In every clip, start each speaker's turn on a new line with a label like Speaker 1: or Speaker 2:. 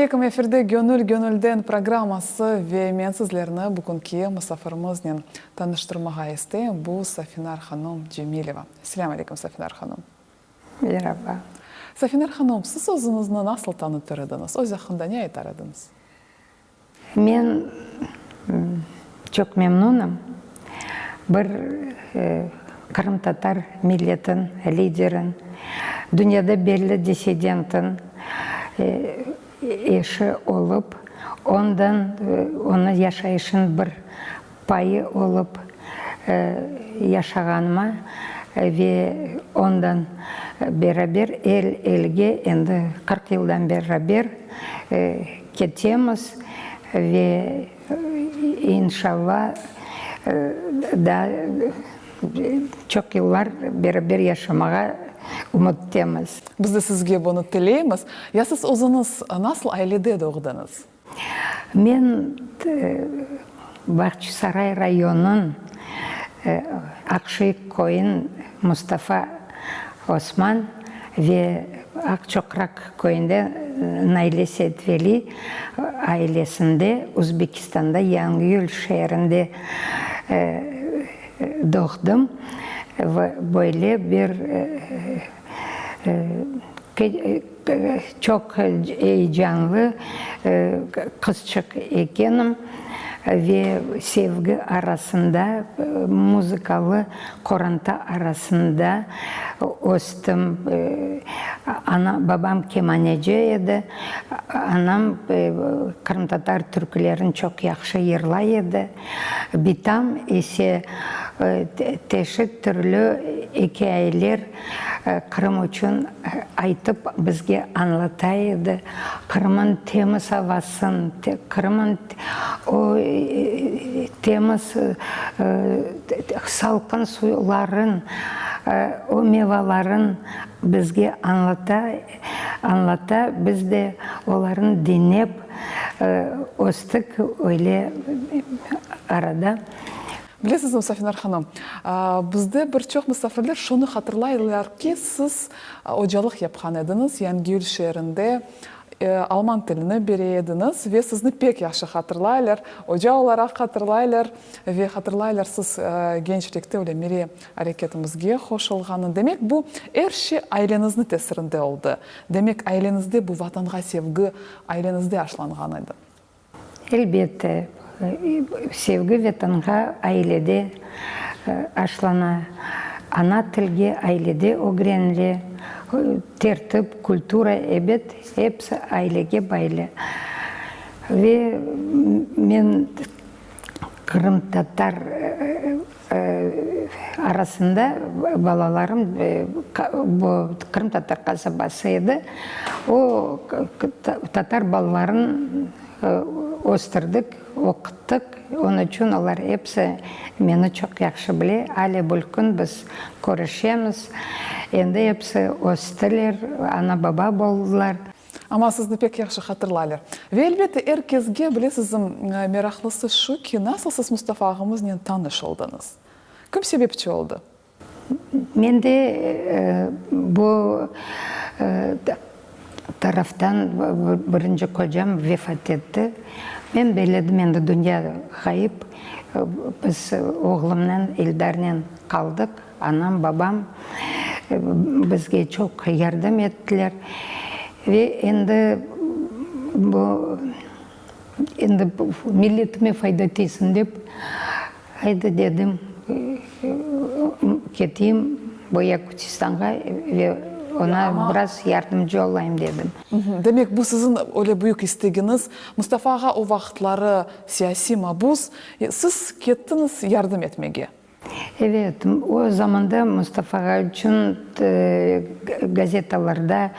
Speaker 1: Aleyküm, efirde Gönül gönülden programması ve men sizlerni bugünki musafirimiznen tanıştırmağa isteyim, bu Safinar hanım Cemileva. Selâm aleyküm, Safinar hanım.
Speaker 2: Meraba.
Speaker 1: Safinar hanım, siz özüñizni nasıl tanıtır ediñiz, öz aqqında ne aytar ediñiz?
Speaker 2: Men çoq memnunım, bir qırımtatar milletin liderin, dünyada belli dissidentın eşi olıp, ondan onıñ yaşayışın bir payı olıp yaşağanıma ve ondan beraber el-elge endi 40 yıldan beraber ketemiz ve inşalla daa çoq yıllar beraber yaşamağa ümüttemiz.
Speaker 1: Biz de sizge bunı tileymiz. Ya siz özüñiz nasıl ailede doğdıñız?
Speaker 2: Men Bağçasaray rayonıñ Aqşeyh köyün Mustafa Osman ve Aqçoqraq köyünde Nayle Seytveli ailesinde Özbekistanda Yangiyül şeerinde doğdım. Böyle bir Çoq eyecanlı qızçıq ekenim ve sevgi arasında, muzıkalı qoranta arasında östim. Ana, babam kemaneci edi, anam qırımtatar türkülerini çoq yahşı yırlay edi. Bitam ise teşit türlü ikâyeler Qırım içün aytıp bizge añlata edi. Qırımın temiz avasın, Qırımın o temiz salqın suvların, o mevaların bizge añlata, añlata, biz de olarnı diñlep östik öyle arada.
Speaker 1: Bilesizmi, Safinar hanım, bizde bir çoq musafirler şunı hatırlaylar ki, siz ocalıq yapqan ediñiz, Yangiyül şeerinde alman tilini bere ediñiz ve sizni pek yahşı hatırlaylar, oca olaraq hatırlaylar ve hatırlaylar siz gençlikte öyle milliy areketimizge qoşulğanı. Demek, bu er şey aileñizni tesirinde oldı. Demek, aileñizde bu Vatanğa sevgi aileñizde aşlanğan edi.
Speaker 2: Elbette, sevgi Vetanğa ailede aşlana, ana tilge ailede ögrenile, tertip, kultura, ebet, episi ailege baylı. Ve men qırımtatar arasında balalarım, bu qırımtatar qasabası edi, o tatar balaların östürdik, oquttıq, onıñ içün olar episi meni çoq yahşı bile, ale bülkün biz körüşemiz, endi episi östiler, ana-baba boldılar.
Speaker 1: Amma sizni pek yahşı hatırlaylar. Ve elbette er kesge, bilesizm, meraqlısı şu ki, nasıl siz Mustafa ağamıznen tanış oldıñız? Kim sebepçi oldı?
Speaker 2: Men de bu taraftan birinci qocam vefat etti. Men belledim endi dünya ğayıp. Biz oğlumnen, Eldarnen qaldıq. Anam, babam bizge çoq yardım ettiler. Ve endi bu, endi milletime fayda tiysin dep, aydı dedim, keteyim bu Yakutistanğa ve oña biraz yardımcı olayım dedim.
Speaker 1: Demek, bu siziñ öyle büyük istegiñiz. Mustafa ağa o vaqıtları siyasiy mabus, siz kettiñiz yardım etmege.
Speaker 2: Evet, o zamanda Mustafa ağa içün gazetalarda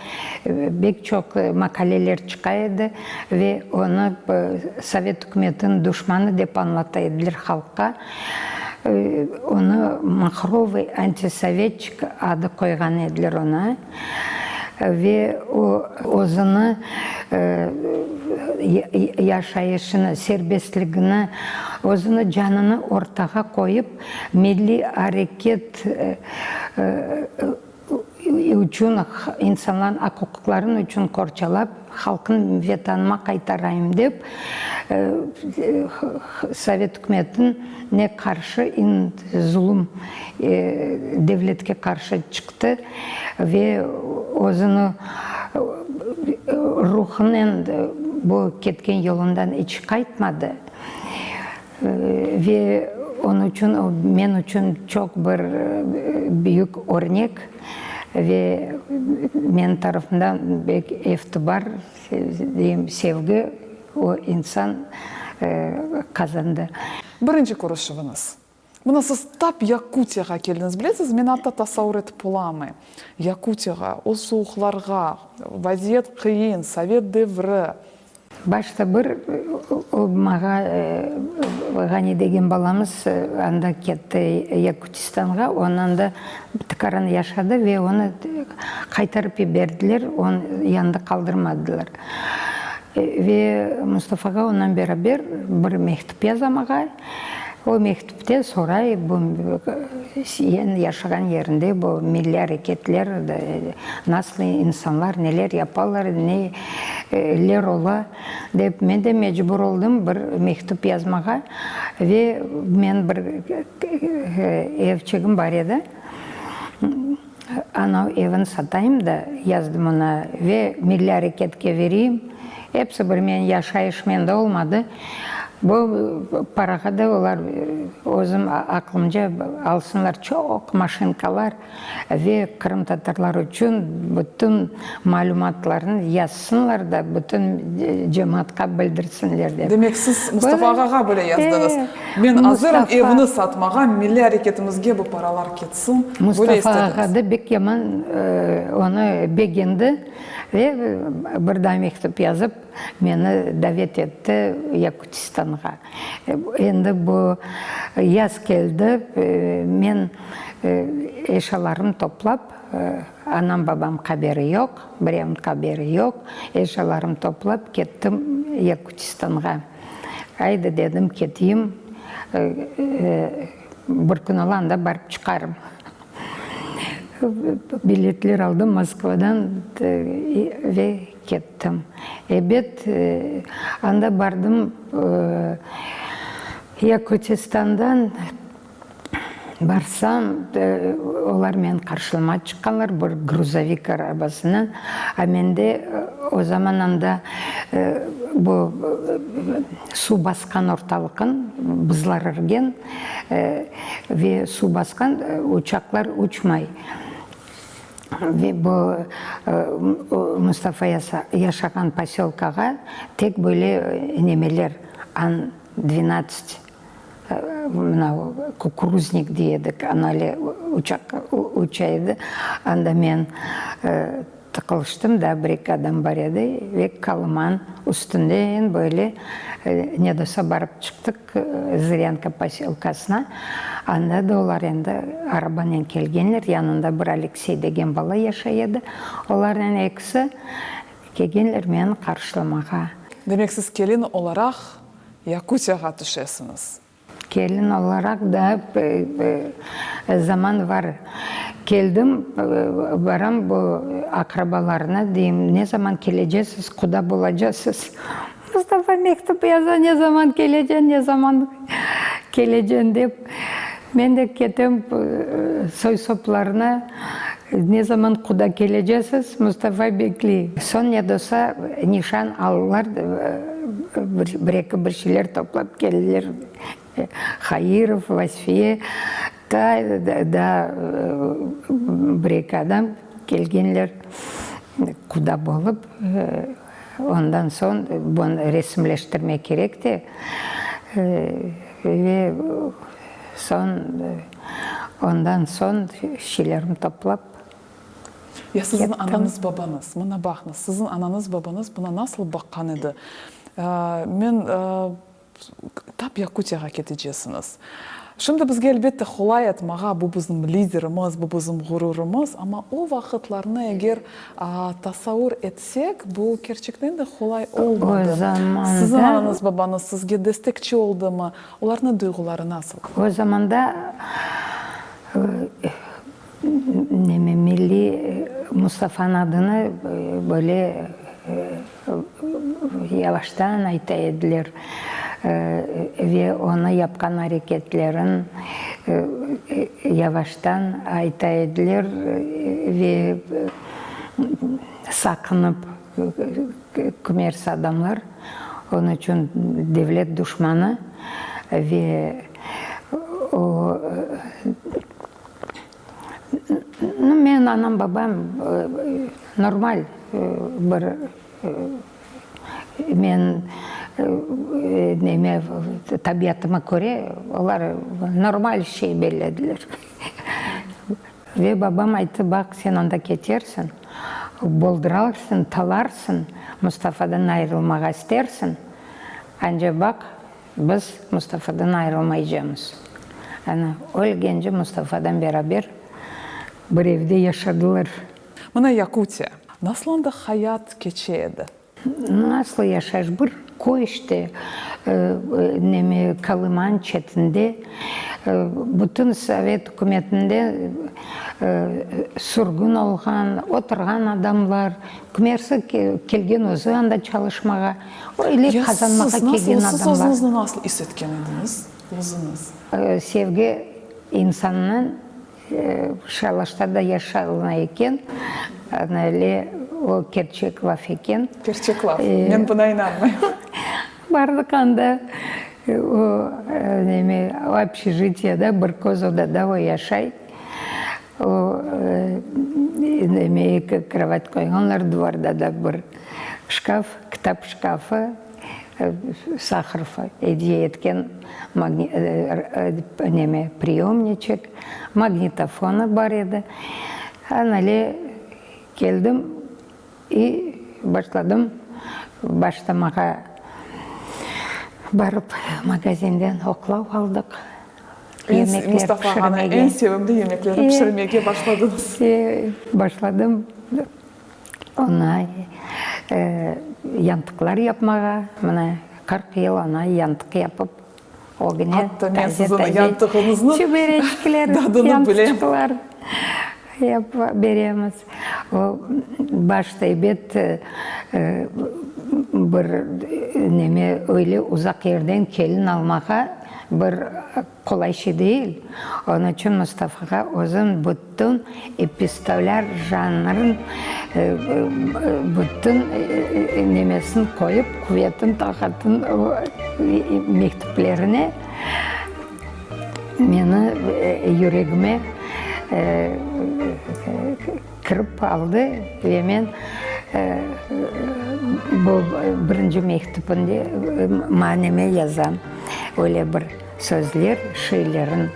Speaker 2: bek çoq maqaleler çıqa edi ve onı Sovet ükümetiniñ duşmanı dep añlata ediler halqqa. Onı mahrovıy antisovetçik adı qoyğan ediler oña. Ve o, özüni, yaşayışını, serbestligini, özüni, canını ortağa qoyıp, milliy areket. içün, insanların aq-uquqların içün qorçalap, halqın Vetanıma qaytarayım dep, Sovet ükümetine qarşı, zulum devletke qarşı çıqtı ve özüni ruhınen bu ketken yolundan iç qaytmadı. Ve onıñ içün o men içün çoq bir büyük örnek ve menim tarafımdan bek itibar, deyim, sevgi o insan qazandı.
Speaker 1: Birinci körüşüviñiz. Mına siz tap Yakutiyağa keldiñiz. Bilesiz, men atta tasavur etip olamayım. Yakutiyağa, o suvuqlarğa, vaziyet qıyın, sovet devri.
Speaker 2: Başta bir o mağa Ğani degen balamız anda ketti Yakutistanğa, ondan da tikaran yaşadı ve onı qaytarıp yiberdiler, onı yanında qaldırmadılar. Ve Mustafağa ondan beraber bir mektüp yaza mağa. O mektüpte soray, bu sen yaşağan yerinde bu milliy areketler nasıl insanlar, neler yapalar, neler ola dep. Men de mecbur oldım bir mektüp yazmağa ve men bir evçigim bar edi, anav evin satayım da, yazdım oña, ve milliy areketke vereyim. Episi bir men yaşayış mende olmadı. Bu parağa da olar özüm aqlımca alsınlar çoq maşinkalar ve qırımtatarlar içün bütün malümatlarnı yazsınlar da bütün cemaatqa bildirsinler dep.
Speaker 1: Demek siz Mustafa ağağa bile yazdıñız. Men azırım evni satmağa, milliy areketimizge bu paralar ketsin, böyle
Speaker 2: Mustafa
Speaker 1: istediñiz.
Speaker 2: ağa da bek yaman onı begendi. Ve bir daa mektüp yazıp, meni davet etti Yakutistanğa. Endi bu yaz keldi, men eşyalarımnı toplap, anam-babam haberi yoq, birevniñ haberi yoq, eşyalarımnı toplap kettim Yakutistanğa. Aydı, dedim, keteyim, bir kün ola anda barıp çıqarım. Biletler aldım Moskvadan ve kettim. Ebet, anda bardım, Yakutistandan barsam, olar meni qarşılamağa çıqqanlar bir gruzovik arabasınen. A mende o zaman anda bu suv basqan ortalıqın, buzlar irgen. Ve suv basqan, uçaqlar uçmay. Ve bu Mustafa yaşağan posölkağa tek böyle nemeler, An dvenadtsat, mına kukuruznik dey edik, ana öyle uçaq uça edi. Anda men Tıqılıştım da, bir-eki adam bar edi ve Kalıman üstünden böyle ne de olsa barıp çıqtıq Zıryanka posölkasına. Anda da olar endi arabanen kelgenler, yanında bir Aleksey degen bala yaşay edi. Olarnen ekisi kelgenler meni qarşılamağa.
Speaker 1: Demek siz kelin olaraq Yakutiyağa tüşesiñiz.
Speaker 2: Kelin olaraq da zaman var. Keldim, baram bu aqrabalarına, deyim, ne zaman kelecesiz, quda bolacasız? Mustafa mektüp yaza, ne zaman keleceñ, ne zaman keleceñ dep. Men de ketem soy-soplarına, ne zaman quda kelecesiz, Mustafa bekley. Soñ ne de olsa nişan aldılar, bir-eki bir şeyler toplap keldiler. Hairov, Vasfiye, ta daa bir-eki adam kelgenler quda bolıp. Ondan soñ bunı resimleştirmek kerek de. Ve soñ ondan soñ şeylerimi toplap.
Speaker 1: Ya siziñ anañız babañız, mına baqıñız, siziñ anañız babañız buna nasıl baqqan edi? Men tap Yakutiyağa ketecesiñiz. Şimdi bizge elbette qolay aytmağa, bu bizim liderimiz, bu bizim ğururımız, amma o vaqıtlarnı eger tasavur etsek, bu kerçekten de qolay olmadı.
Speaker 2: O zamanda.
Speaker 1: Siziñ anañız babañız sizge destekçi oldımı? Olarnıñ duyğuları nasıl?
Speaker 2: O zamanda. Neme, milliy Mustafanıñ adını böyle yavaştan ayta ediler ve onı yapqan areketlerin yavaştan ayta ediler ve saqınıp kimers adamlar, onıñ içün devlet duşmanı ve o Nu, menim anam, babam normal bir, men neme, tabiatıma köre, olar normal şey bellediler. Ve babam ayttı, baq, sen anda ketersiñ, boldurarsıñ, talarsıñ, Mustafadan ayırılmağa istersiñ, anca baq, Biz Mustafadan ayrılmaycamız. Ana, ölgence Mustafadan beraber bir evde yaşadılar.
Speaker 1: Mına Yakutiya. Nasıl anda hayat keçe edi?
Speaker 2: Nasıl yaşayış? Bir köy işte, neme, Kolıman çetinde. Bütün Sovet ükümetinde sürgün olğan, oturğan adamlar, kimersi kelgen özü anda çalışmağa. Öyle qazanmağa kelgen adamlar.
Speaker 1: Siz özüñizni nasıl is etken ediñiz, özüñiz?
Speaker 2: Sevgi insannıñ şalaşta da yaşalına eken, ana öyle o kerçek laf eken.
Speaker 1: Kerçek laf, men buna inanmayım.
Speaker 2: Bardıq anda, o neme, общежitiyada bir köz odada o yaşay. O, neme, eki krovat qoyğanlar, duvarda da bir şkaf, kitap şkafı, Saharov ediye etken neme, priyomniçek, magnitofonı bar edi. Anale keldim i başladım başlamağa. Barıp magazinden oqlav aldıq.
Speaker 1: Yemekler Mustafa ağanıñ eñ sevimli yemeklerini pişirmege başladıñız.
Speaker 2: Başladım oña yantıqlar yapmağa. Mına 40 yıl oña yantıq yapıp, ögüne
Speaker 1: Atta men siziñ yantığıñıznıñ
Speaker 2: çöbereçikler,
Speaker 1: tadını bilem.
Speaker 2: Yantıqlar yapıp beremiz. O, başta ebet bir neme öyle uzaq yerden kelin almağa bir qolay şey değil. Onıñ içün Mustafağa özüm bütün epistolâr janrın bütün nemesini qoyıp, quvetin, taqatın mektüplerine meni yüregime kirip aldı ve men bu birinci mektüpinde maneme yazam öyle bir sözler, şiirlerin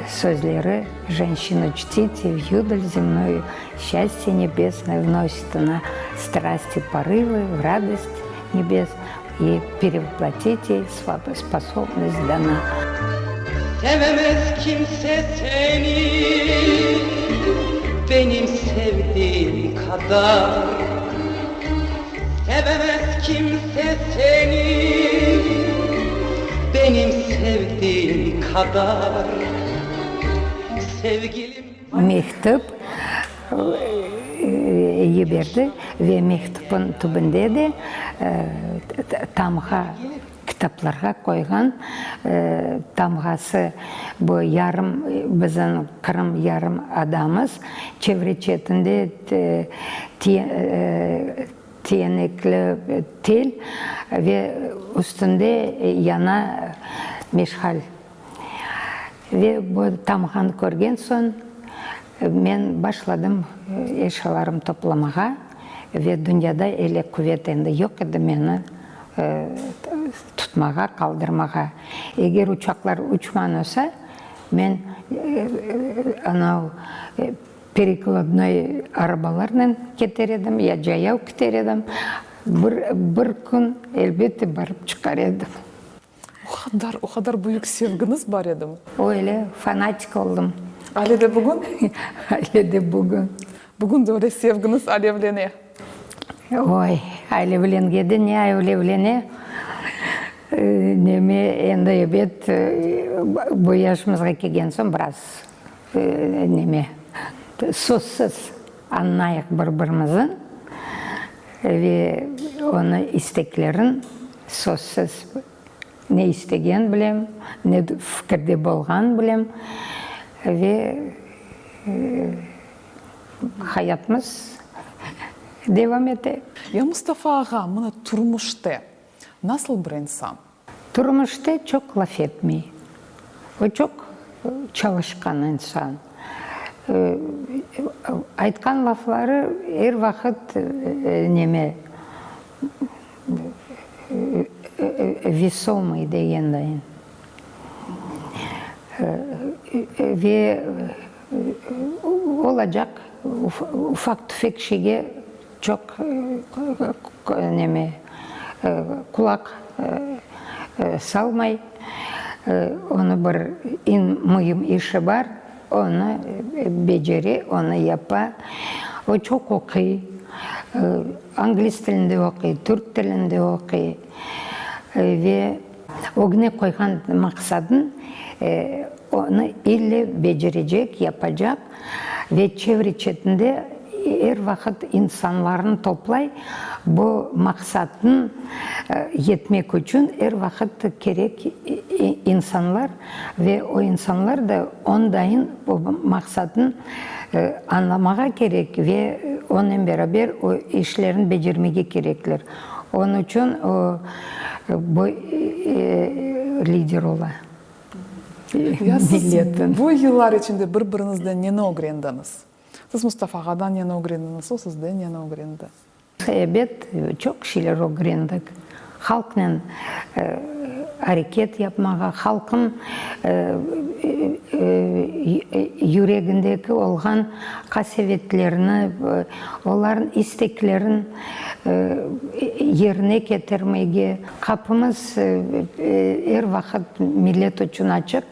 Speaker 2: sözleri, Jenşinu çtite, v yudalь zemную, Şçastye nebesnoye vnosit ona strasti porıvı, v radost nebes i perevoplotit ey sposobnost dana.
Speaker 3: Sevemez kimse seni benim sevdiğim kadar Sevemez kimse seni benim sevdiğim kadar Sevgilim.
Speaker 2: Mektüp yiberdi ve mektüpniñ tübünde de tamğa kitaplarğa qoyğan tamğası, bu yarım bizim Qırım yarım adamız, çevre çetinde tiyenekli tel ve üstünde yana meşğal. Ve bu tamğanı körgen soñ, men başladım eşyalarımnı toplamağa ve dünyada ele quvet endi yoq edi meni tutmağa, qaldırmağa. Eger uçaqlar uçman olsa, men anav perekladnoy arabalarnen keter edim, ya cayav keter edim. Bir, bir kün elbette barıp çıqar edim.
Speaker 1: O qadar, o qadar büyük sevgiñiz bar edimi?
Speaker 2: Öyle, fanatik oldım.
Speaker 1: Ale de bugün?
Speaker 2: Ale de bugün.
Speaker 1: Bugün de öyle sevgiñiz alevlene?
Speaker 2: Oy, alevlengende ne alevlene? Neme, endi ebet, bu yaşımızğa kelgen soñ biraz. Neme, sözsiz añlayıq bir-birimizni ve onı isteklerin sözsiz ne istegen bilem, ne fikirde bolğan bilem ve hayatımız devam ete.
Speaker 1: Ya Mustafa ağa mına turmuşta nasıl bir insan?
Speaker 2: Turmuşta çoq laf etmey. O çoq çalışqan insan. Aytqan lafları er vaqıt neme, vesomıy degendayin. Ve olacaq ufaq-tüfek şeyge Çoq neme, qulaq salmay, onı bir eñ müim işi bar, onı becere, onı yapa. O çoq oquy, angliz tilinde oquy, türk tilinde oquy ve ögüne qoyğan maqsadın onı ille becerecek, yapacaq. Ve çevre-çetinde er vaqıt insanlarnı toplay, bu maqsatnı yetmek içün er vaqıt kerek insanlar ve o insanlar da ondayın bu maqsatnı añlamağa kerek ve onen beraber o işlerni becermege kerekler. Onıñ içün o bu lider ola.
Speaker 1: Ya siz bu yıllar içinde bir-biriñizden neni ögrendiñiz? Siz Mustafa ağadan neni ögrendiñiz, o sizden neni ögrendi?
Speaker 2: Ebet, çoq şeyler ögrendik. Halqnen areket yapmağa, halqın yüregindeki olğan qasevetlerini, olarnıñ isteklerin yerine ketirmege. Qapımız er vaqıt millet içün açıq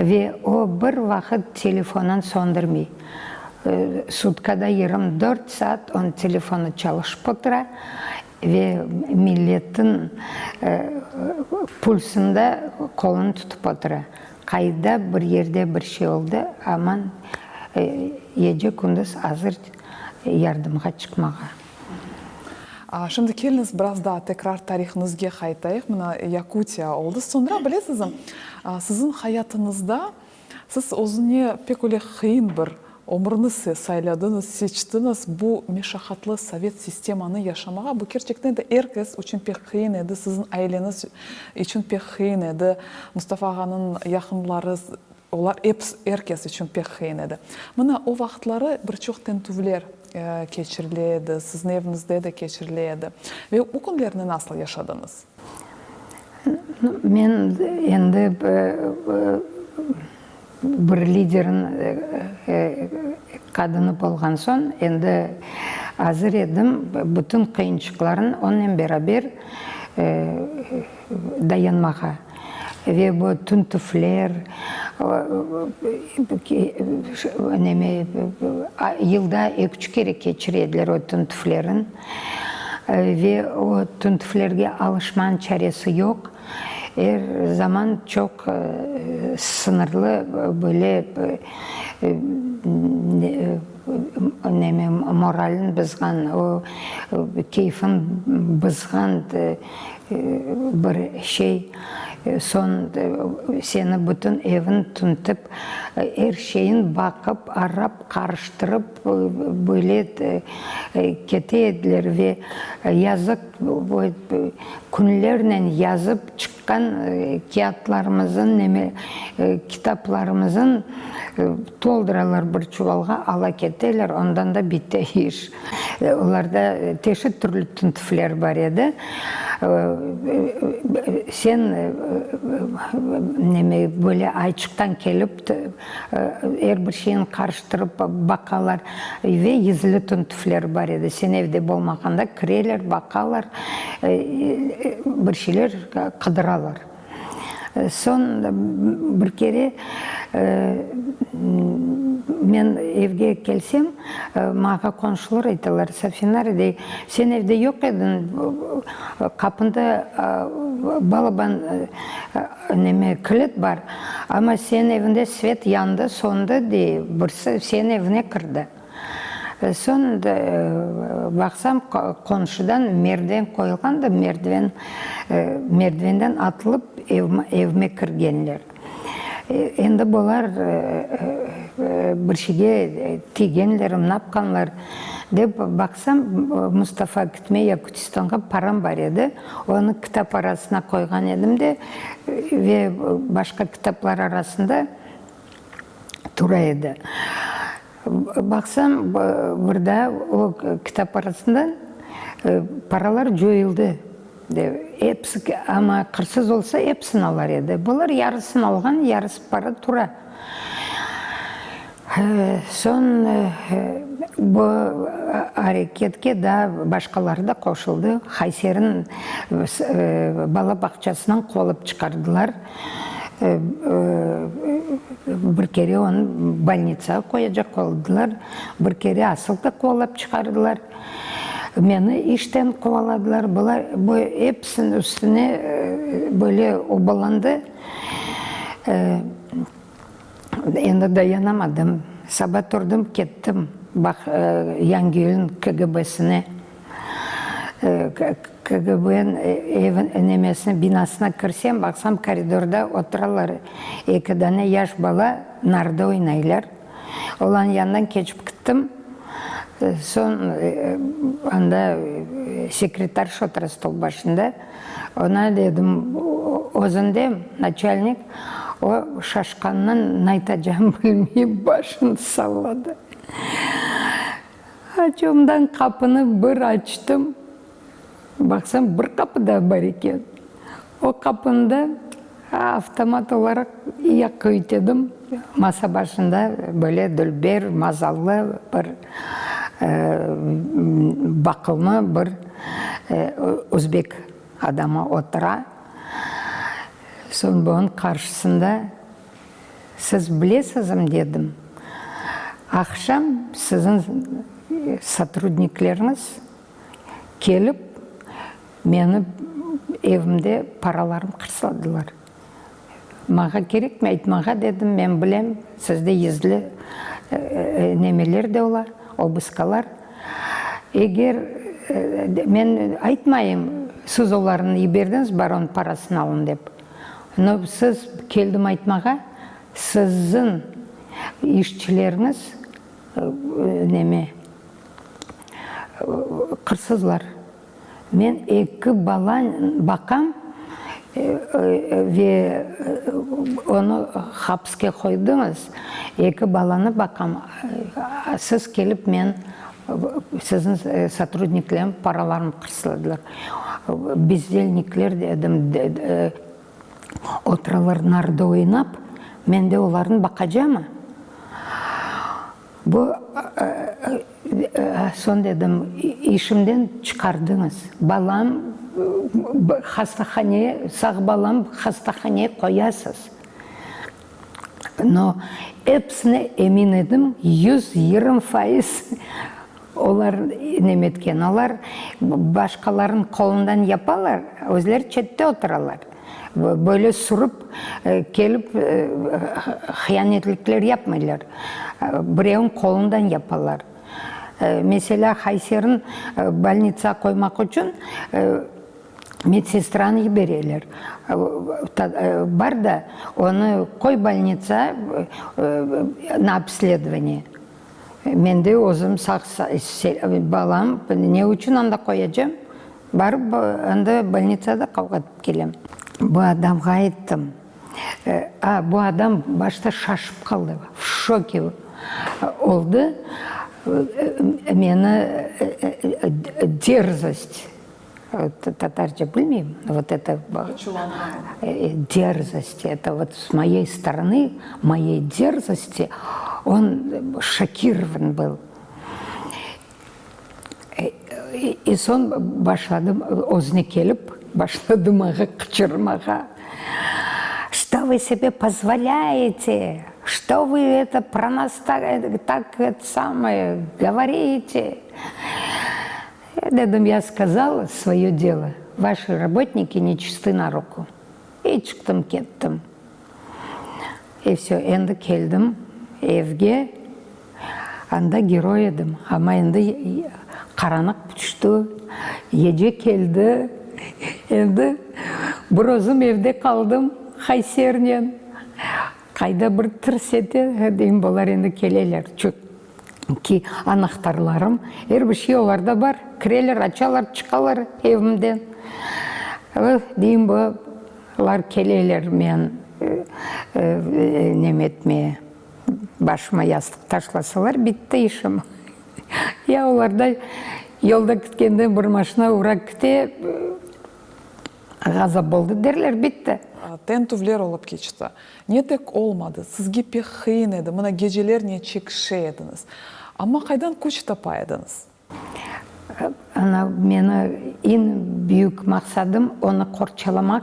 Speaker 2: ve o bir vaqıt telefonın söndürmey. Sutkada 24 saat onıñ telefonı çalışıp otura ve milletin pulsında qolunı tutıp otura. Qayda bir yerde bir şey oldı, aman gece-kündüz azır yardımğa çıqmağa.
Speaker 1: Şimdi keliñiz biraz daa tekrar tarihimizge qaytayıq. Mına Yakutiya oldı. Soñra, bilesizmi, siziñ hayatıñızda siz özüne pek öyle qıyın bir ömürni sayladıñız, seçtiñiz, bu meşaqatlı sovet sistemanı yaşamağa. Bu kerçekten de er kes içün pek qıyın edi, siziñ aileñiz içün pek qıyın edi, Mustafa ağanıñ yaqınları, Olar episi, er kes içün pek qıyın edi. Mına, o vaqıtları bir çoq tintüvler keçirile edi, siziñ eviñizde de keçirile edi. Ve o künlerni nasıl yaşadıñız?
Speaker 2: Men endi bir liderniñ qadını bolğan soñ, endi azır edim bütün qıyınçıqlarnı onen beraber dayanmağa. Ve bu tüntüvler, neme, yılda eki-üç kere keçire ediler o tüntüvlerin. Ve o tüntüvlerge alışmanıñ çaresi yoq. Er zaman çoq sıñırlı böyle neme, moralin bızğan, o keyfin bızğan Bir şey, soñ seni bütün evin tüntip, er şeyin baqıp, arap, qarıştırıp, böyle kete ediler ve yazıq, künlernen yazıp çıqqan kâğıtlarımızın, neme, kitaplarımızın tolduralar bir çuvalğa, ala keteler, ondan da bite iş. Olarda teşit türlü tüntüvler bar edi. Sen neme, böyle ayçıqtan kelip, er bir şeyni qarıştırıp baqalar. Ve gizli tüntüvler bar edi. Sen evde bolmağanda kireler, baqalar, bir şeyler qıdıralar. Soñ bir kere. Men evge kelsem, maña qonşular aytalar, Safinar, dey, sen evde yoq ediñ, qapında balaban neme, kilit bar, amma seniñ evinde svet yandı, söndi, dey, birisi seniñ evine kirdi. Soñ baqsam, qonşudan merdiven qoyulğan da, merdiven, merdivenden atılıp evime kirgenler. Endi bular bir şeyge tiygenler, napqanlar dep baqsam, Mustafa Kitme Yakutistanğa param bar edi, onı kitap arasına qoyğan edim de, ve başqa kitaplar arasında tura edi. Baqsam, bir daa o kitap arasından paralar coyuldı. Episi, amma qırsız olsa, episini alar edi. Bular yarısını alğan, yarısı para tura. Soñ bu areketke daa başqaları da qoşuldı. Hayserniñ bala bağçasından quvalıp çıqardılar. Bir kere onı bolnitsağa qoyacaq oldılar, bir kere asıl da quvalap çıqardılar. Meni işten quvaladılar. Bular, bu episiniñ üstüne böyle obalandı. Endi dayanamadım. Saba turdım, kettim, baq, Yangiyülniñ KGB-sine. KGB-niñ evi, nemesine, binasına kirsem, baqsam, koridorda oturalar, eki dane yaş bala narda oynaylar. Olarnıñ yanından keçip kittim. Soñ anda sekretarşa otura stol başında. Oña dedim, özündem, naçalnik. O, şaşqanından naytacağını bilmey, başını salladı. Açuvımdan qapını bir açtım, baqsam, bir qapı daa bar eken. O qapını da avtomat olaraq yaqqa üytedim. Masa başında böyle dülber, mazallı bir baqımlı bir özbek adamı otura. Soñ bunıñ qarşısında Siz bilesizmi, dedim, aqşam siziñ sotrudnikleriñiz kelip, meni evimde paralarım qırsladılar. Maña kerekmi aytmağa, dedim, men bilem, sizde gizli nemeler de ola, obıskalar. Eger men aytmayım, siz olarnı yiberdiñiz, baron parasını alın dep. No, siz, keldim aytmağa, siziñ işçileriñiz neme, qırsızlar. Men eki bala baqam ve onı hapske qoydıñız, eki balanı baqam, siz kelip men, siziñ sotrudniklerim paralarımı qırsladılar. Bezdelnikler dedim, oturalar narda oynap, men de olarnı baqacamı? Bu, soñ dedim, işimden çıqardıñız, balam hastahaneye, sağ balam hastahaneye qoyasız. No, episine emin edim, 120%. Olar nem etken, olar başqalarnıñ qolundan yapalar, özleri çette oturalar. Böyle sürip kelip hıyanetlikler yapmaylar, birevniñ qolundan yapalar. Meselâ, Hayserni bolnitsağa qoymaq içün medsestranı yibereler. Bar da, onı qoy bolnitsağa na obsledovaniye. Men de özüm sağ balam, ne içün anda qoyacam? Barıp anda bolnitsada qavğatıp kelem. Bu adamğa ayttım. A, bu adam başta şaşıp qaldı, v şoke oldı. Meni derzost, tatarca bilmeyim, vot eto derzost, eto vot s moyey storonu, moyey derzosti on şokirovan byl. I soñ başladı, özüne kelip, başladı maña qıçırmağa, Çto vı sebe pozvolâyete? Çto vı eto pro nas tak eto samoye govorite? Dedim, ya skazala svoyo delo, vaşi rabotniki nečistı na ruku. İ çıqtım kettim. İ vsö, endi keldim evge, anda geroy edim, amma endi qaranıq tüşti, gece keldi, endi bir özüm evde qaldım Haysernen. Qayda bir tırs ete, deyim, bular endi keleler, çünki anahtarlarım, er bir şey olarda bar, kireler, açalar, çıqalar evimden. Deyim, bular keleler men neme etmeye, başıma yastıq taşlasalar, bitti işim. Ya olarda yolda ketkende bir maşina ura kete. Ğazap oldı derler, bitti.
Speaker 1: Tentüvler olıp keçti. Ne tek olmadı, sizge pek qıyın edi, mına geceler ne çekişe ediñiz. Amma qaydan küç tapa ediñiz?
Speaker 2: Ana, meni eñ büyük maqsadım onı qorçalamaq.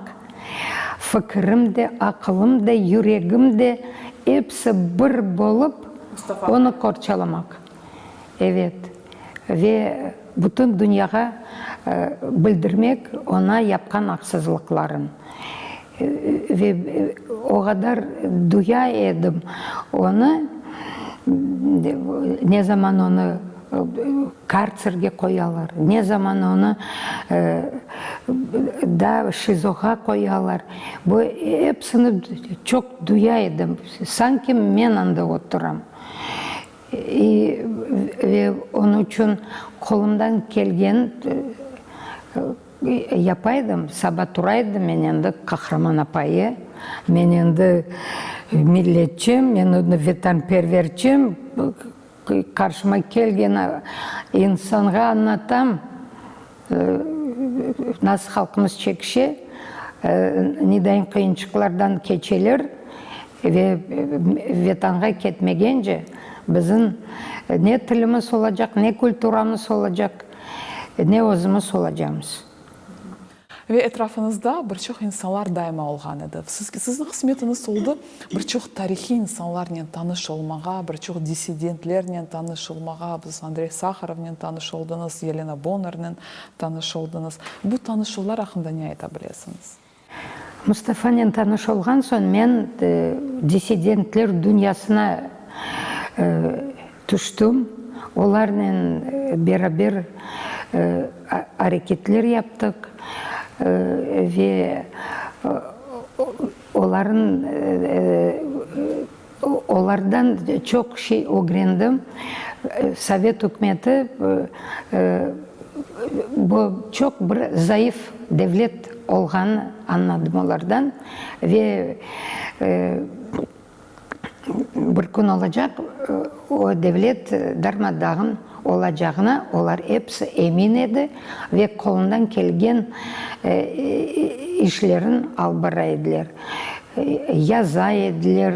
Speaker 2: Fikirim de, aqılım da, yüregim de, episi bir bolıp onı qorçalamaq. Evet, ve bütün dünyağa bildirmek oña yapqan aqsızlıqların. Ve o qadar duya edim onı, ne zaman onı kartserge qoyalar, ne zaman onı da ŞİZO-ğa qoyalar, bu episini çoq duya edim, sanki men anda oturam. Ve onıñ içün qolumdan kelgen yapa edim, saba tura edim, men endi qahraman apayı, men endi milletçi, men endi vetanperverçi, qarşıma kelgen insanğa añlatam, Nasıl halqımız çekişe, nedayın qıyınçıqlardan keçeler ve Vetanğa ketmegence bizim ne tilimiz olacaq, ne kulturamız olacaq, ne özümiz olacamız.
Speaker 1: Ve etrafıñızda bir çoq insanlar daima olğan edi. Siziñ qısmetiñiz oldı bir çoq tarihiy insanlarnen tanış olmağa, bir çoq dissidentlernen tanış olmağa, biz Andrey Saharovnen tanış oldıñız, Yelena Bonnernen tanış oldıñız. Bu tanışuvlar aqqında ne ayta bilesiñiz?
Speaker 2: Mustafanen tanış olğan soñ men dissidentler dünyasına tüştüm, olarnen beraber areketler yaptıq ve olarnıñ olardan çoq şey ögrendim. Sovet ükümeti bu çoq bir zayıf devlet olğanını añladım olardan ve Bir kün olacaq, o devlet darma-dağın olacağına olar episi emin edi ve qolundan kelgen işlerin alıp bara ediler. Yaza ediler,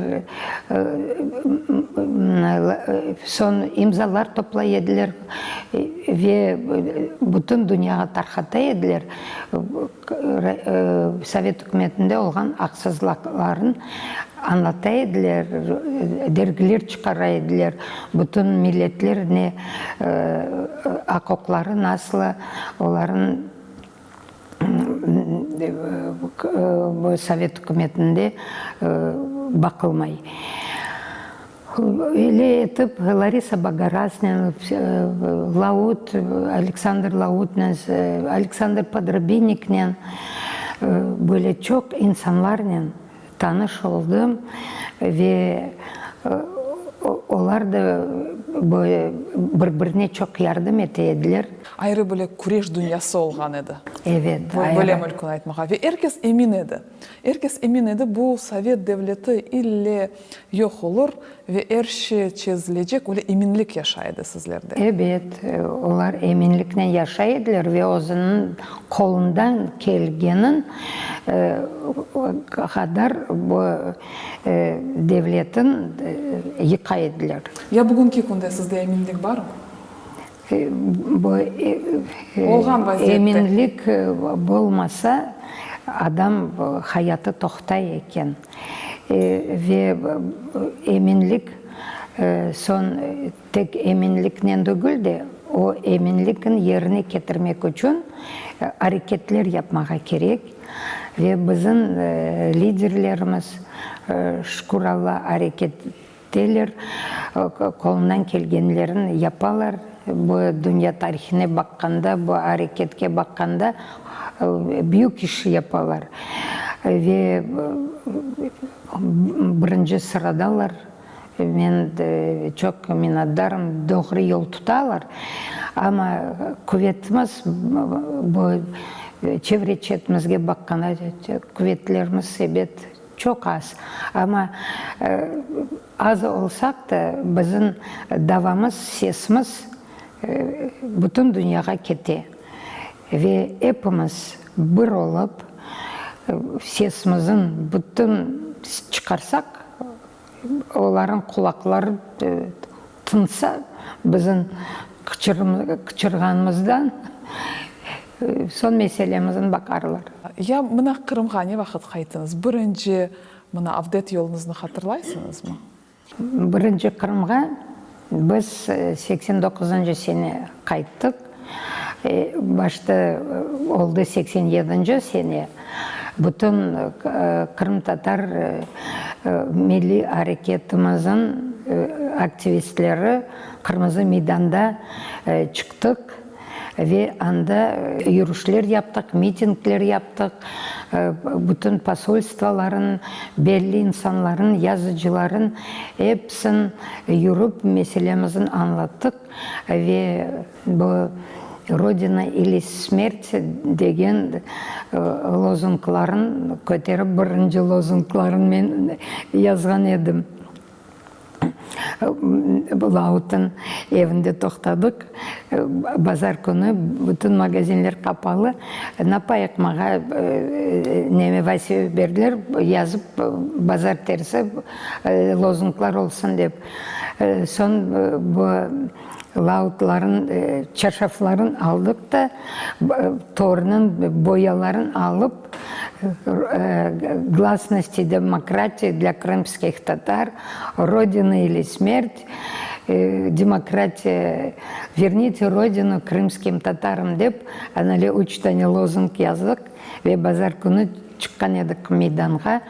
Speaker 2: soñ imzalar toplay ediler ve bütün dünyağa tarqata ediler. Sovet ükümetinde olğan aqsızlıqlarnı añlata ediler, dergiler çıqara ediler, bütün milletler ne aq-uqları nasıl, olarnıñ Sovet ükümetinde baqılmay. Öyle etip, Larisa Bogoraznen, Laut, Aleksandr Lautnen, Aleksandr Podrabiniknen, böyle çoq insanlarnen tanış oldım ve olar da bir-birine çoq yardım ete ediler.
Speaker 1: Ayrı böyle küreş dünyası olğan edi.
Speaker 2: Evet, ayrı.
Speaker 1: Böyle mümkün aytmağa. Ve er kes emin edi. Er kes emin edi, bu sovet devleti ille yoq olur ve er şey çezilecek, öyle eminlik yaşay edi sizlerde.
Speaker 2: Ebet, olar eminliknen yaşay ediler ve özüniñ qolundan kelgenin qadar bu devletin yıqa ediler.
Speaker 1: Ya bugünki künde sizde eminlik barmı?
Speaker 2: Bu
Speaker 1: Olğan vaziyette.
Speaker 2: Eminlik bolmasa, adam hayatı toqtay eken. Ve eminlik, soñ tek eminliknen degil de, o eminlikni yerine ketirmek içün areketler yapmağa kerek. Ve bizim liderlerimiz, şükür Alla, areketteler, qolundan kelgenlerini yapalar. Bu dünya tarihine baqqanda, bu areketke baqqanda büyük iş yapalar. Ve birinci sıradalar. Men çoq minnetdarım, doğru yol tutalar. Amma quvetimiz, bu çevre-çetimizge baqqanda, quvetlerimiz, ebet, Çoq az. Amma az olsaq da, bizim davamız, sesimiz bütün dünyağa kete. Ve epimiz bir olıp, sesimizni bütün çıqarsaq, olarnıñ qulaqları tınsa, bizim qıçırğanımızdan soñ meselemizni baqarlar.
Speaker 1: Ya mına Qırımğa ne vaqıt qayttıñız? Birinci mına avdet yoluñıznı hatırlaysıñızmı?
Speaker 2: Birinci Qırımğa biz 89-ncı sene qayttıq. Başta oldı 87-nci sene. Bütün qırımtatar milliy areketimizin aktivistleri Qırmızı meydanda çıqtıq ve anda yürüşler yaptıq, mitingler yaptıq, bütün posolstvoların, belli insanların, yazıcıların episin yürip meselemizni añlattıq ve Bu Rodina ili smert degen lozungların köterip, birinci lozungların men yazğan edim. Lautın evinde toqtadıq. Bazar künü bütün magazinler qapalı. Napayıq mağa neme vazife berdiler, yazıp bazartersi lozunglar olsun dep. Soñ bu Lautların, çarşafların aldıq da, tornıñ boyaların alıp, Glasnost i demokratiya dlâ krımskih tatar, Rodina ili smert, Demokratiya, Vernite Rodinu krımskim tatarım dep, ana öyle üç tane lozung yazdıq ve bazar künü Çıqqan edik meydanğa,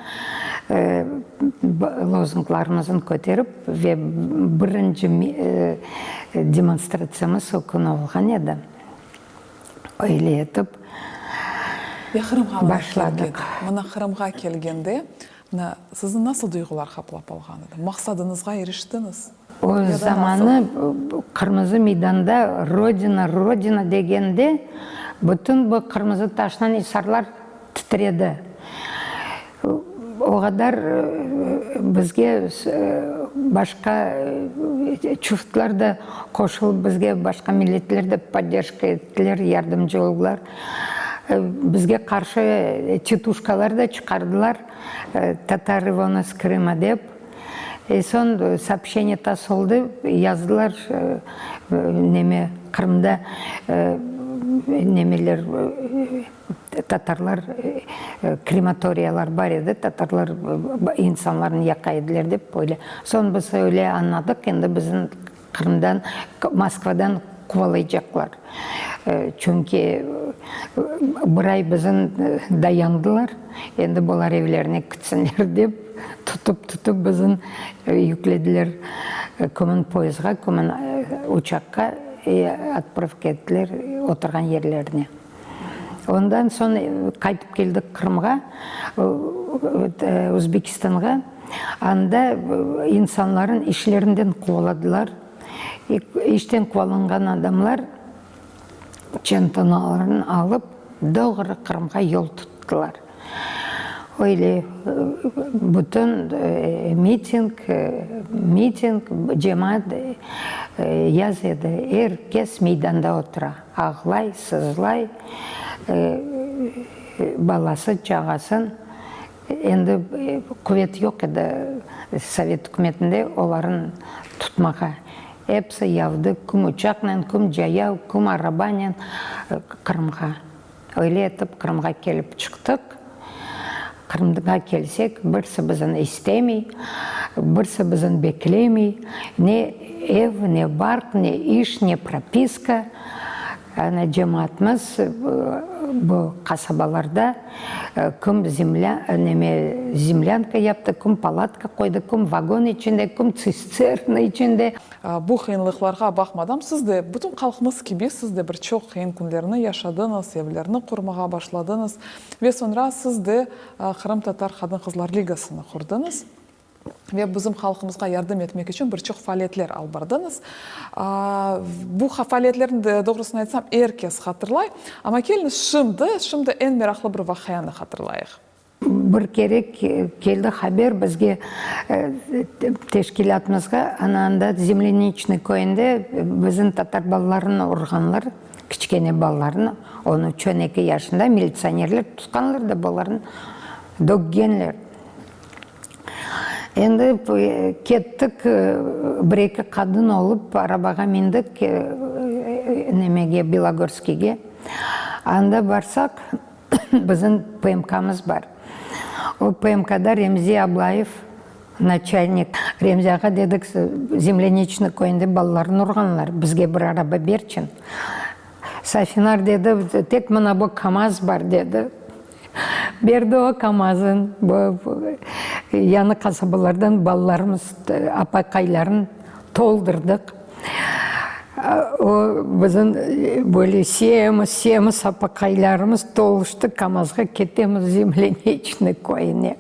Speaker 2: lozunglarımıznı köterip ve birinci demonstratsiyamız o künü olğan edi. Öyle etip
Speaker 1: Ve Qırımğa başladıq. Mına Qırımğa kelgende, mına sizni nasıl duyğular qaplap alğan edi? Maqsadıñızğa iriştiñiz?
Speaker 2: O zamanı Qırmızı meydanda Rodina, Rodina degende, bütün bu qırmızı taştan isarlar titredi. O qadar bizge başqa çuftlar da qoşulıp, bizge başqa milletler de podderjka ettiler, yardımcı oldılar. Bizge qarşı tituşkalar da çıqardılar, Tatarı von iz Krıma dep. E soñ soobşçeniye TASS oldı, yazdılar, neme, Qırımda nemeler, tatarlar, krematoriyalar bar edi, tatarlar insanlarnı yaqa ediler dep öyle. Soñ biz öyle añladıq, endi bizni Qırımdan, Moskvadan quvalaycaqlar. Çünki bir ay bizim dayandılar, endi bular evlerine kitsinler dep, tutıp-tutıp bizni yüklediler kimin poyezdğa, kimin uçaqqa, otpravka ettiler oturğan yerlerine. Ondan soñ qaytıp keldik Qırımğa, Özbekistanğa. Anda insanların işlerinden quvaladılar. İşten quvalanğan adamlar çantanalarını alıp, doğru Qırımğa yol tuttılar. Öyle bütün miting, miting, cemaat yaz edi, er kes meydanda otura, ağlay, sızlay, balası, çağasın. Endi quvet yoq edi sovet ükümetinde olarnı tutmağa. Episi yavdı, kim uçaqnen, kim cayav, kim arabanen Qırımğa. Öyle etip Qırımğa kelip çıqtıq. Qırımğa kelsek, birisi bizni istemey, birisi bizni beklemey, ne ev, ne barq, ne iş, ne propiska. Ana cemaatımız bu qasabalarda kim zemlâ, neme, zemlânka yaptı, kim palatka qoydı, kim vagon içinde, kim tsisterna içinde.
Speaker 1: Bu qıyınlıqlarğa baqmadan, siz de, bütün halqımız kibi, siz de bir çoq qıyın künlerni yaşadıñız, evlerni qurmağa başladıñız ve soñra siz de Qırımtatar qadın-qızlar ligasını qurdıñız ve bizim halqımızğa yardım etmek içün bir çoq faaliyetler alıp bardıñız. Bu faaliyetlerni, doğrusını aytsam, er kes hatırlay. Amma keliñiz şimdi, şimdi eñ meraqlı bir vaqianı hatırlayıq.
Speaker 2: Bir kere keldi haber bizge, teşkilâtımızğa, ana anda Zemlâniçnıy köyünde bizim tatar balalarını urğanlar, kiçkene balalarını, on üç, on eki yaşında militsionerler tutqanlar da olarnı döggenler. Endi kettik, bir-eki qadın olıp arabağa mindik, nemege, Belogorskiyge. Anda barsaq, Bizim PMKmız bar. O PMKda Remzi Ablayev naçalnik. Remzi ağa dedik, Zemlâniçnıy köyünde balalarnı urğanlar, bizge bir araba berçin. Safinar dedi, tek mına bu KAMAZ bar, dedi. Berdi o KAMAZın. Bu yañı qasabalardan balalarımız, apaqaylarnı toldurdıq. O, bizim böyle semiz, semiz apaqaylarımız toluştı, KAMAZğa ketemiz Zemlâniçnıy köyüne.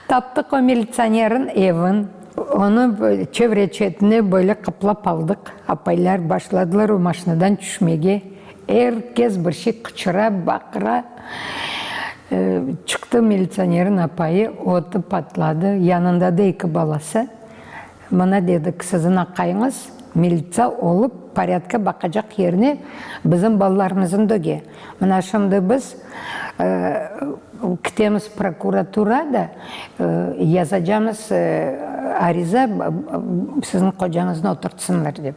Speaker 2: Taptıq o militsionerniñ evin, onı çevre-çetine böyle qaplap aldıq. Apaylar başladılar o maşinadan tüşmege. Er kes bir şey qıçıra, baqıra. Çıqtı militsionerniñ apayı, otı patladı, yanında da eki balası. Mına, dedik, siziñ aqayıñız militsa olıp, porâdka baqacaq yerine bizim balalarımıznı döge. Mına şimdi biz kitemiz prokuratura da, yazacamız ariza, siziñ qocañıznı oturtsınlar dep.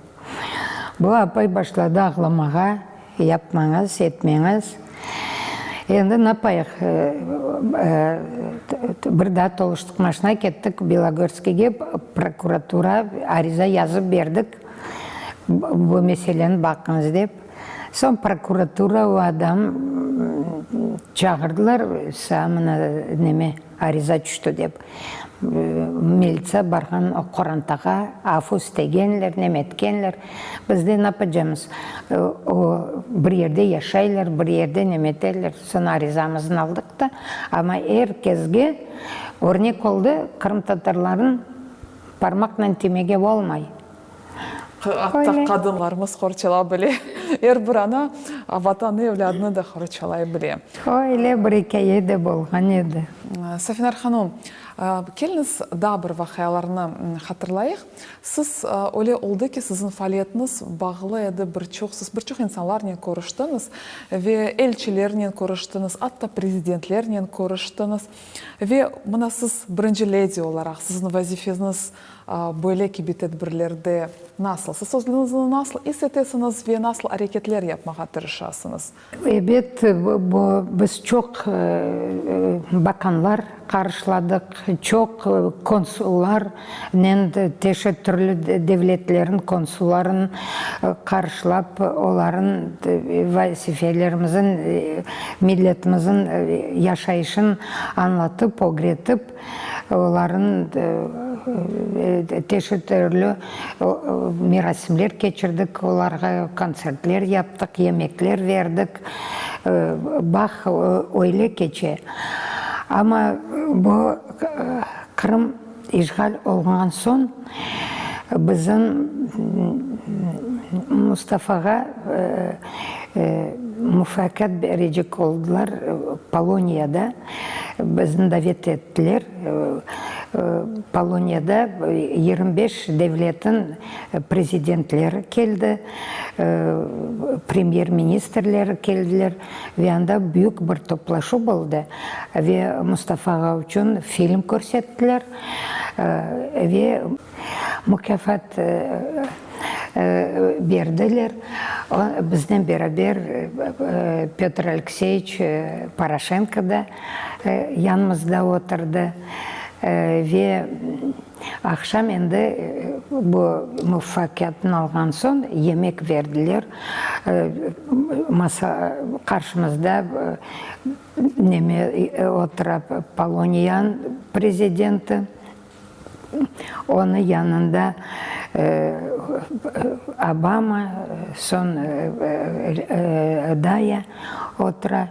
Speaker 2: Bu apay başladı ağlamağa. Yapmañız, etmeñiz. Endi napayıq, bir daa toluştıq maşina, kettik Belogorskiyge, prokuratura, ariza yazıp berdik, bu meseleni baqıñız dep. Soñ prokuratura o adam çağırdılar, saña mına neme. Ariza tüşti dep, militsa barğan o qorantağa afu istegenler, nem etkenler. Biz de napacamız, o bir yerde yaşaylar, bir yerde nem eterler. Soñ arizamıznı aldıq da, amma er kesge örnek oldı, qırımtatarlarnıñ parmaqnen timege olmay.
Speaker 1: Atta qadınlarımız qorçala bile. Er bir ana Vatanı, evlâdını da qorçalay bile.
Speaker 2: Öyle bir ikâye de bolğan edi.
Speaker 1: Safinar hanım, keliñiz daa bir vaqialarnı hatırlayıq. Siz, öyle oldı ki, siziñ faaliyetiñiz bağlı edi bir çoq, siz bir çoq insanlarnen körüştiñiz ve elçilernen körüştiñiz, atta prezidentlernen körüştiñiz. Ve mına siz birinci ledi olaraq, siziñ vazifeñiz Böyle kibi tedbirlerde nasıl siz özüñizni nasıl is etesiñiz ve nasıl areketler yapmağa tırışasıñız?
Speaker 2: Ebet, bu, biz çoq bakanlar qarşıladıq, çoq konsullarnen, teşit türlü devletlerniñ konsulların qarşılap, olarnıñ vazifelerimizin, milletimizin yaşayışın añlatıp, ögretip, Olarnıñ teşit türlü merasimler keçirdik, olarğa kontsertler yaptıq, yemekler berdik. Bağ öyle keçe. Amma bu Qırım işğal olunğan soñ bizim Mustafağa mufakât berecek oldılar Poloniyada. Bizni davet ettiler. Poloniyada 25 devletniñ prezidentleri keldi, premyer-ministrleri keldiler ve anda büyük bir toplaşuv oldı. Ve Mustafa ağa içün film körsettiler ve mukâfat berdiler. Biznen beraber Pötr Alekseyeviç Poroşenko da yanımızda oturdı. Ve aqşam endi bu muvafaqiyetni alğan soñ yemek berdiler. Masa qarşımızda neme otura Poloniyanıñ prezidenti. Onıñ yanında Obama, soñ Daya otura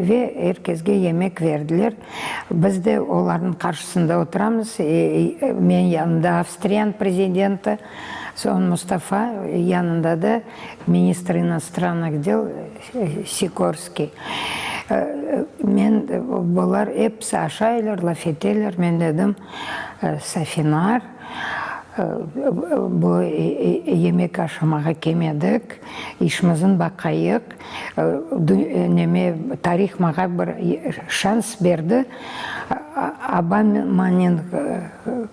Speaker 2: ve er kesge yemek berdiler. Biz de olarnıñ qarşısında oturamız. Menim yanımda Avstriyanıñ prezidenti, soñ Mustafa, yanında da ministr inostrannıh del Sikorskiy. Men, bular episi aşaylar, laf eteler, men dedim, Safinar, bu yemek aşamağa kelmedik, işimizni baqayıq, neme, tarih maña bir şans berdi, Obamanen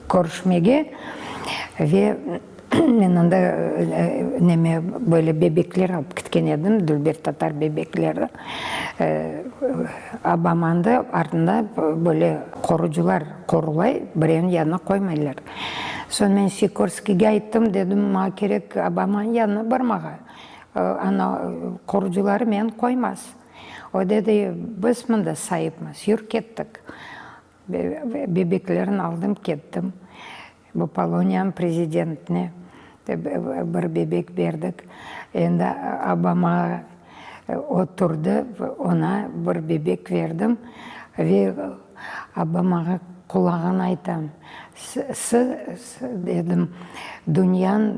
Speaker 2: körüşmege ve Men anda neme, böyle bebekler alıp ketken edim, dülber tatar bebekleri. Obamanı artında böyle qorucılar qorulay, birevniñ yanına qoymaylar. Soñ men Sikorskiyge ayttım, dedim, maña kerek Obamanıñ yanına barmağa, ana qorucıları meni qoymaz. O dedi, biz mında saipmiz, yür kettik. Bebeklerini aldım, kettim. Bu Poloniyanıñ prezidentine bir bebek berdik. Endi Obamağa oturdı, oña bir bebek berdim. Ve Obamağa qulağına aytam, Siz, dedim, dünyanıñ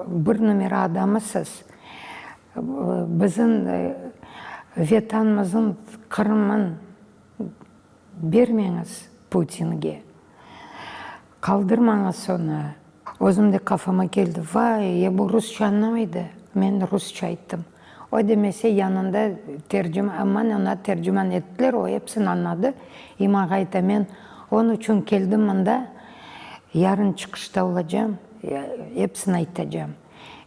Speaker 2: bir numara adamısız. Bizim Vetanımıznıñ, Qırımnıñ Bermeñiz Putinge. Qaldırmañız onı. Özüm de qafama keldi, vay, ya bu rusça añlamaydı, men rusça ayttım. O demese yanında tercüman, aman oña tercüman ettiler, o episini añladı. İ maña ayta, men onıñ içün keldim mında, yarın çıqışta olacam, episini aytacam.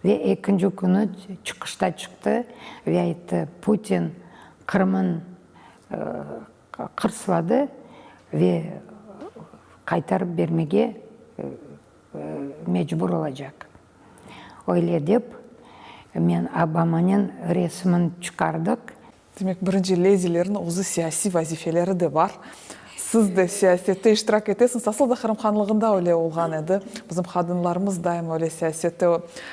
Speaker 2: Ve ekinci künü çıqışta çıqtı ve ayttı, Putin Qırımın qırsladı ve qaytarıp bermege mecbur olacaq. Öyle dep, men Obamanen resmini çıqardıq.
Speaker 1: Demek, birinci ledilerniñ özü siyasiy vazifeleri de bar. Siz de siyasette iştirak etesiñiz. Asıl da Qırım Hanlığında öyle olğan edi. Bizim qadınlarımız daima öyle siyasette,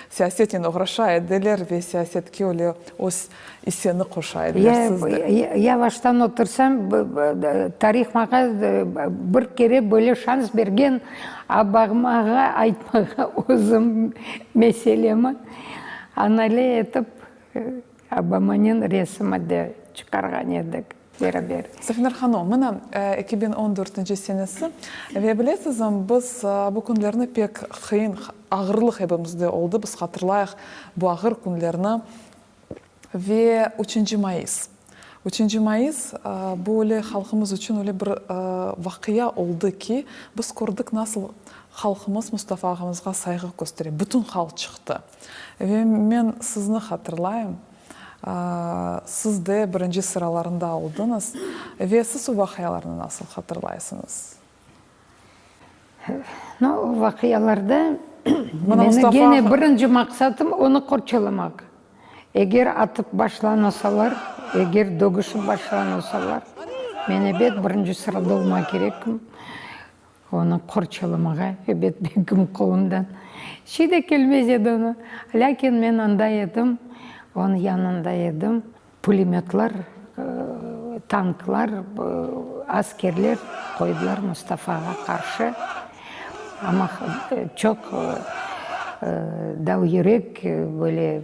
Speaker 1: siyasetnen oğraşa ediler ve siyasetke öyle öz isseni qoşa ediler. Siz de.
Speaker 2: Yavaştan otursam, tarih maña bir kere böyle şans bergen, Obamağa aytmağa özüm meselemi anale etip, Obamanen resimi de çıqarğan edik beraber.
Speaker 1: Safinar hanım, mına, 2014-nci senesi ve bilesizmi, biz bu künlerni pek qıyın, ağırlıq epimizde oldı, biz hatırlayıq bu ağır künlerni. Ve üçünci mayıs. Üçünci mayıs, bu öyle halqımız içün öyle bir vaqia oldı ki, biz kördik nasıl halqımız Mustafa ağamızğa sayğı köstere, bütün halq çıqtı. Ve men sizni hatırlayım, siz de birinci sıralarında oldıñız ve siz o vaqialarnı nasıl hatırlaysıñız?
Speaker 2: No, o vaqialarda meni gene birinci maqsatım onı qorçalamaq. Eger atıp başlanasalar, eger dögüşip başlanasalar, men ebet birinci sırada olmaq kerekim. Onı qorçalamağa, ebet, belkim qolumdan şey de kelmez edi onı. Lâkin men anda edim, onıñ yanında edim. Pulemötlar, tanklar, askerler qoydılar Mustafağa qarşı. Amma çoq davyürek böyle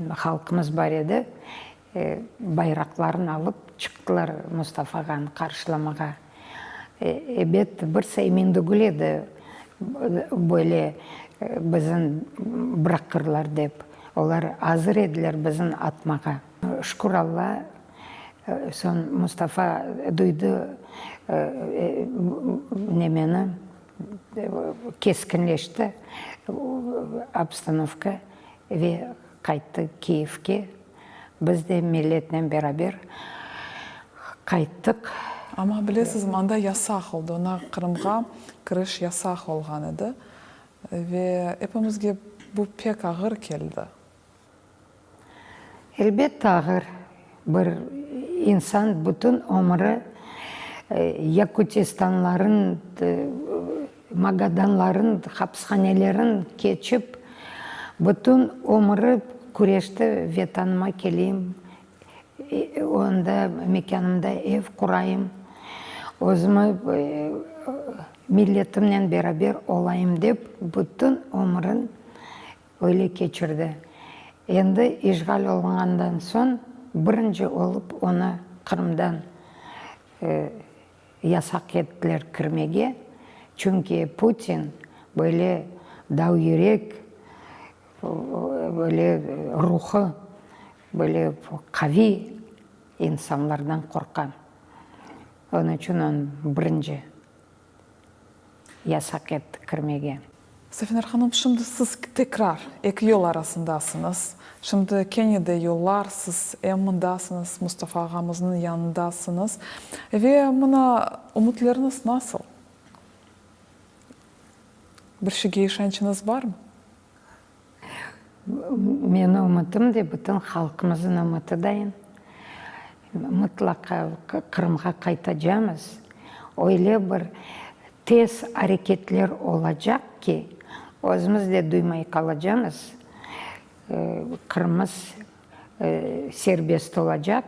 Speaker 2: halqımız bar edi, bayraqlarını alıp çıqtılar Mustafağanı qarşılamağa. Ebet, birse emin degil edi, böyle bizim bıraqırlar dep. Olar azır ediler bizni atmağa. Şükür Alla, soñ Mustafa duydı nemeni, keskinleşti obstanovka. Ve qayttı Kiyevke. Biz de milletnen beraber qayttıq.
Speaker 1: Amma bilesizmi, anda yasaq oldı, ona Qırımğa kiriş yasaq olğan edi. Ve epimizge bu pek ağır keldi.
Speaker 2: Elbette ağır. Bir insan bütün ömüri Yakutistanların, Magadanların hapishanelerin keçip, bütün ömüri küreşti, Vetanıma keleyim, onda mekânımda ev qurayım, özümi milletimnen beraber olayım dep, bütün ömürin Öyle keçirdi. Endi işğal olunğandan soñ birinci olıp onı Qırımdan yasaq ettiler kirmege, çünki Putin böyle davyürek, böyle ruhı böyle qaviy insanlardan qorqa. Onıñ içün onı birinci yasaq etti kirmege.
Speaker 1: Safinar hanım, şimdi siz tekrar eki yol arasındasıñız. Şimdi kene de yollar, siz em mındasıñız, Mustafa ağamıznıñ yanındasıñız. Ve mına ümütleriñiz nasıl? Bir şeyge işançıñız barmı?
Speaker 2: Menim ümütim de, bütün halqımıznıñ ümüti dayın, mıtlaqa Qırımğa qaytacamız. Öyle bir tez areketler olacaq ki, özümiz de duymay qalacamız, Qırımımız serbest olacaq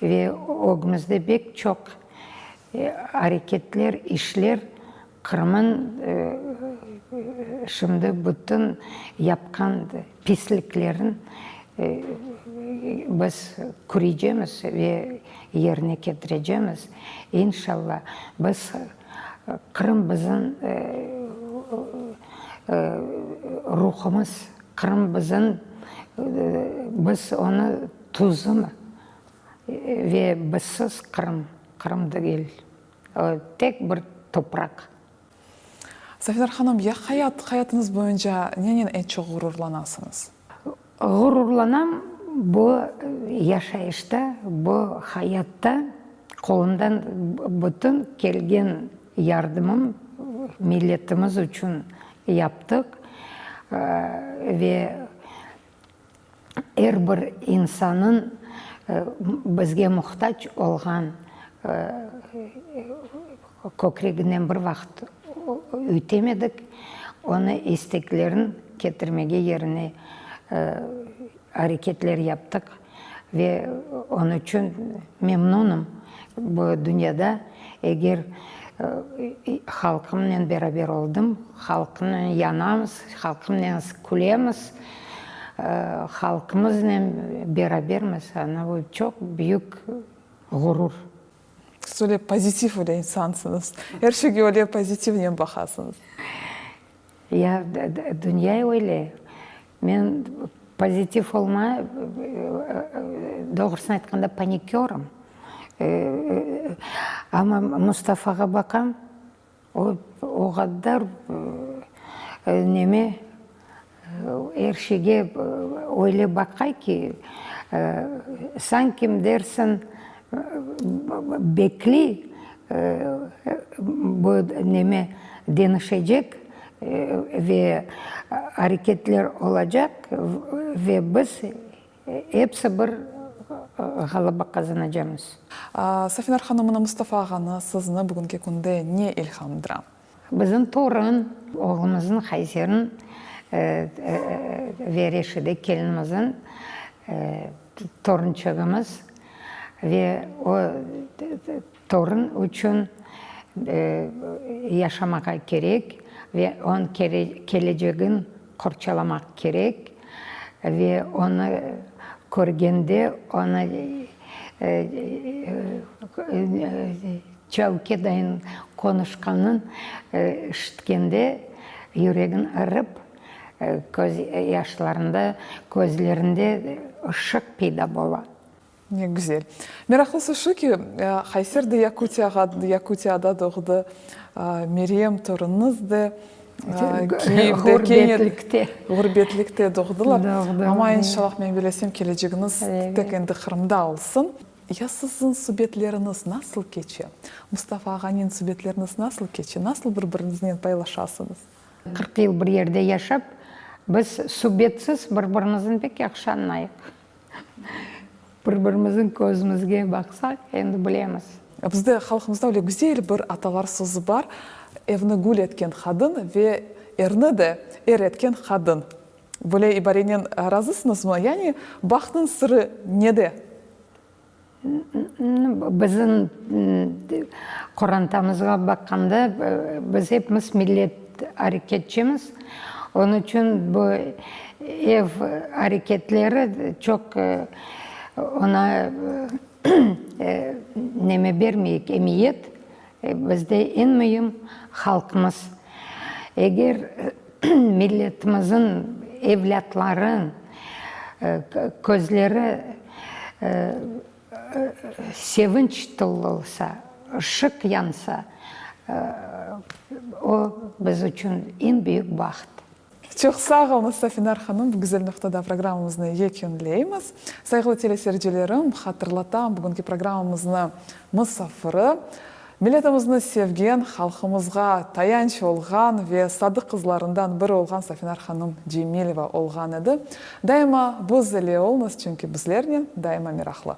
Speaker 2: ve ögümizde pek çoq areketler, işler Qırımın şimdi bütün yapqan pisliklerin biz kürecemiz ve yerine ketirecemiz. İnşallah, biz Qırım bizim ruhumız, Qırım bizim, biz onı tuzumız ve bizsiz Qırım, Qırım degil. Tek bir topraq.
Speaker 1: Safinar hanım, ya hayat, hayatıñız boyunca nenen eñ çoq ğururlanasıñız?
Speaker 2: Ğururlanam, bu yaşayışta, bu hayatta qolumdan bütün kelgen yardımım milletimiz içün yaptıq ve Er bir insanıñ bizge muhtac olğan kökreginden bir vaqıt üytemedik, onı isteklerin ketirmege yerine areketler yaptıq ve onıñ içün memnunım. Bu dünyada eger halqımnen beraber oldım, halqımnen yanamız, halqımnen külemiz, halqımıznen berabermiz, ana bu çoq büyük ğurur.
Speaker 1: Siz öyle pozitiv öyle insansıñız, er şeyge öyle pozitivnen baqasıñız.
Speaker 2: Ya, dünya öyle. Men pozitiv olma, doğrusını aytqanda, panikörım. Amma Mustafağa baqam, o, o qadar neme, er şeyge öyle baqa ki, sanki dersiñ, bekliy, bu neme deñişecek ve areketler olacaq ve biz episi bir ğalaba qazanacamız.
Speaker 1: Safinar hanım, mına Mustafa ağanı, sizni bugünki künde ne ilhamdıra?
Speaker 2: Bizim torun, oğlumıznıñ Hayserniñ ve Reşide kelinimizniñ torunçığımız ve o torun içün yaşamağa kerek ve onıñ kelecegin qorçalamaq kerek ve onı körgende onı Çavke dayın qonuşqanın işitkende yüregin ırıp, köz yaşlarında, közlerinde ışıq peyda bola.
Speaker 1: Ne güzel. Meraqlısı şu ki, Hayser de Yakutiyağa, Yakutiyada doğdı, Meryem torunıñız de. Kiyevde,
Speaker 2: Ğurbetlikte.
Speaker 1: Ğurbetlikte doğdılar. Amma inşallah, men bilesem, kelecegiñiz tek endi Qırımda olsun. Ya siziñ subetleriñiz nasıl keçe? Mustafa ağanen subetleriñiz nasıl keçe? Nasıl bir-biriñiznen paylaşasıñız?
Speaker 2: 40 yıl bir yerde yaşap, biz subetsiz bir-birimizni pek yahşı añlayıq. Bir-birimizniñ közümizge baqsaq, endi bilemiz.
Speaker 1: Bizde halqımızda öyle güzel bir atalar sözü bar, Evni gül etken qadın ve erni de er etken qadın. Böyle ibarenen razısıñızmı? Yani bahtnıñ sırı nede?
Speaker 2: Bizim qorantamızğa baqqanda, biz epimiz millet areketçimiz. Onıñ içün bu ev areketleri çoq oña neme bermeyik, emiyet. Bizde eñ müim halqımız. Eger milletimizniñ evlâtları közleri sevinç tolu olsa, ışıq yansa, o biz içün eñ büyük baht.
Speaker 1: Çoq sağ oluñız, Safinar hanım, bu güzel noqtada programmamıznı yekünleymiz. Sayğılı teleseyircilerim, hatırlatam, bugünki programmamıznı musafiri, milletimizni sevgen, halqımızğa tayanç olğan ve sadıq qızlarından biri olğan Safinar hanım Cemileva olğan edi. Daima biz ile oluñız, çünki bizlernen daima meraqlı.